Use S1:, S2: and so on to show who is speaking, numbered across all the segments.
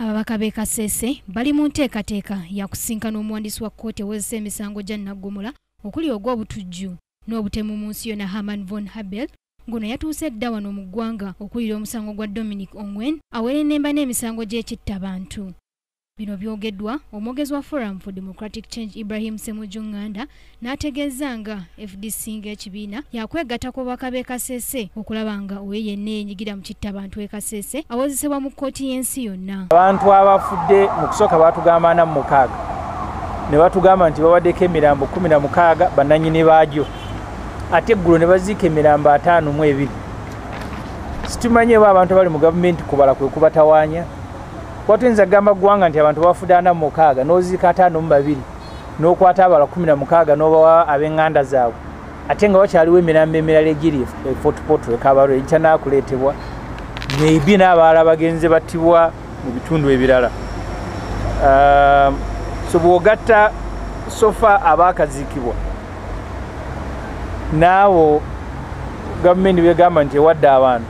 S1: Ababaka b'e Kasese bali mu nteekateeka ya kusinkana omuwandiisi wa kkooti ewozesa emisango gya Naggomola okuli ogw'obutujju n'obutemu mu nsi yonna Herman von Habel, ng'ono yatuuse dda wano mu ggwanga okuwulira omusango gwa Dominic Ongwen awerennemba n'emisango gy'ekittabantu. Bino byogeddwa omwogezi wa Forum for Democratic Change Ibrahim Ssemujju Nganda n'ategeeza nga FDC ng'ekibiina yakwegatta ku babaka b'e Kasese okulaba nga oyo yenna yenyigira mu kittabantu e Kasese awozesebwa mu kkooti y'ensi yonna.
S2: Abantu abafudde mu kusooka baatugamba 46 ne batugamba nti babaddeko emirambo 16 bannannyini baagyo, ate eggulo ne baziika emirambo 52. Situmanye oba abantu abali mu gavumenti kubala kwe kubatawaanya. Watuyinza kugamba ggwanga nti abantu bafudde 46 n'oziika 52 n'okwata abalala 16 n'obawa ab'eŋŋanda zaabwe, ate nga wakyaliwo emirambo emirala egiri e Fort Portal e Kabarole egitanaakuleetebwa, maybe n'abalala bagenze battibwa mu bitundu ebirala. So bw'ogatta sofa abaakaziikibwa n'abo gavumenti begamba nti ewadde abantu,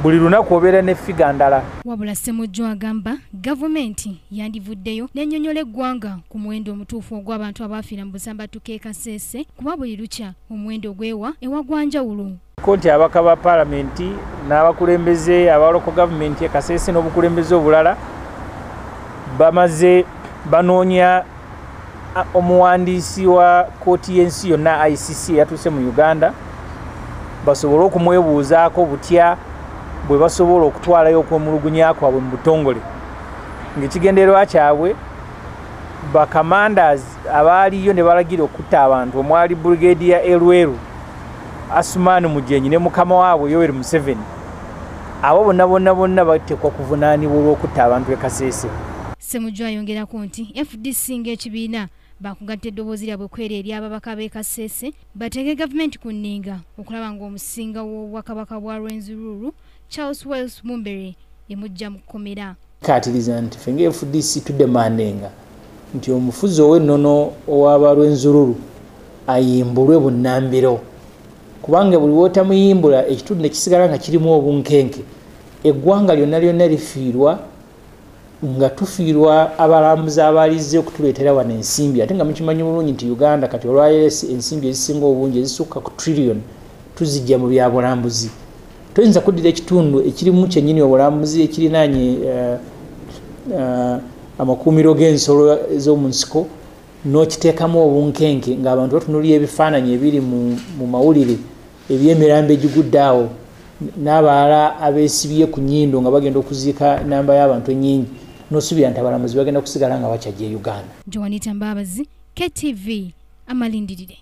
S2: buli lunaku obeera ne ffiga ndala.
S1: Wabula Ssemujju agamba gavumenti yandivuddeyo n'ennyonnyola eggwanga ku muwendo omutuufu ogw'abantu abaafiira mu busambattuko e Kasese, kuba buli lukya omuwendo gwewa ewa gwa njawulo.
S2: Ko nti ababaka ba paalamenti n'abakulembeze aba local government e Kasese n'obukulembeze obulala bamaze banoonya omuwandiisi wa kkooti y'ensi yonna ICC eyatuuse mu Uganda basobole okumwebuuzaako butya bwe basobola okutwalayo okwemulugunya kwabwe mu butongole, ng'ekigendererwa kyabwe bakamandas abaaliyo ne balagira okutta abantu omwali Brigadier Elweru, Asuman Mugenyi ne mukama waabwe Yoweri Museveni, abo bonna bonna bonna bateekwa kuvunaanibwa olw'okutta abantu e Kasese.
S1: Ssemujju ayongerako nti FDC ng'ekibiina bakugatta eddoboozi lyabwe kwera eri ababaka b'e Kasese bateeke gavumenti ku nninga okulaba ng'omusinga w'obwakabaka bwa Rwenzururu Charles Wells Mumbere emujja mu kkomera.
S2: Kaatiriza nti ffe nga FDC tudemandenga nti omufuzi ow'ennono ow'aba Rwenzururu ayimbulwe bunnambiro, kubanga buli w'otamuyimbula ekitundu ne kisigala nga kirimu obunkenke, eggwanga lyonna lyonna lifiirwa, nga tufiirwa abalambuzi abaalizze okutuleetera wano ensimbi, ate nga mukimanyi bulungi nti Uganda kati olwaleero ensimbi ezisinga obungi ezisukka ku trillion tuzijja mu byabulambuzi. Toyinza kuddira ekitundu ekirimu kyennyini obulambuzi ekirinaanye amakuumiro g'ensolo ez'omu nsiko n'okiteekamu obunkenke ng'abantu batunuulira ebifaananyi ebiri mu mawulire eby'emirambo egigudde awo n'abalala abeesibye ku nnyindo nga bagenda okuziika ennamba y'abantu ennyingi, n'osuubira nti abalambuzi bagenda kusigala nga bakyajja e Uganda.
S1: Joanita Mbabazi, KTV, amalindirire.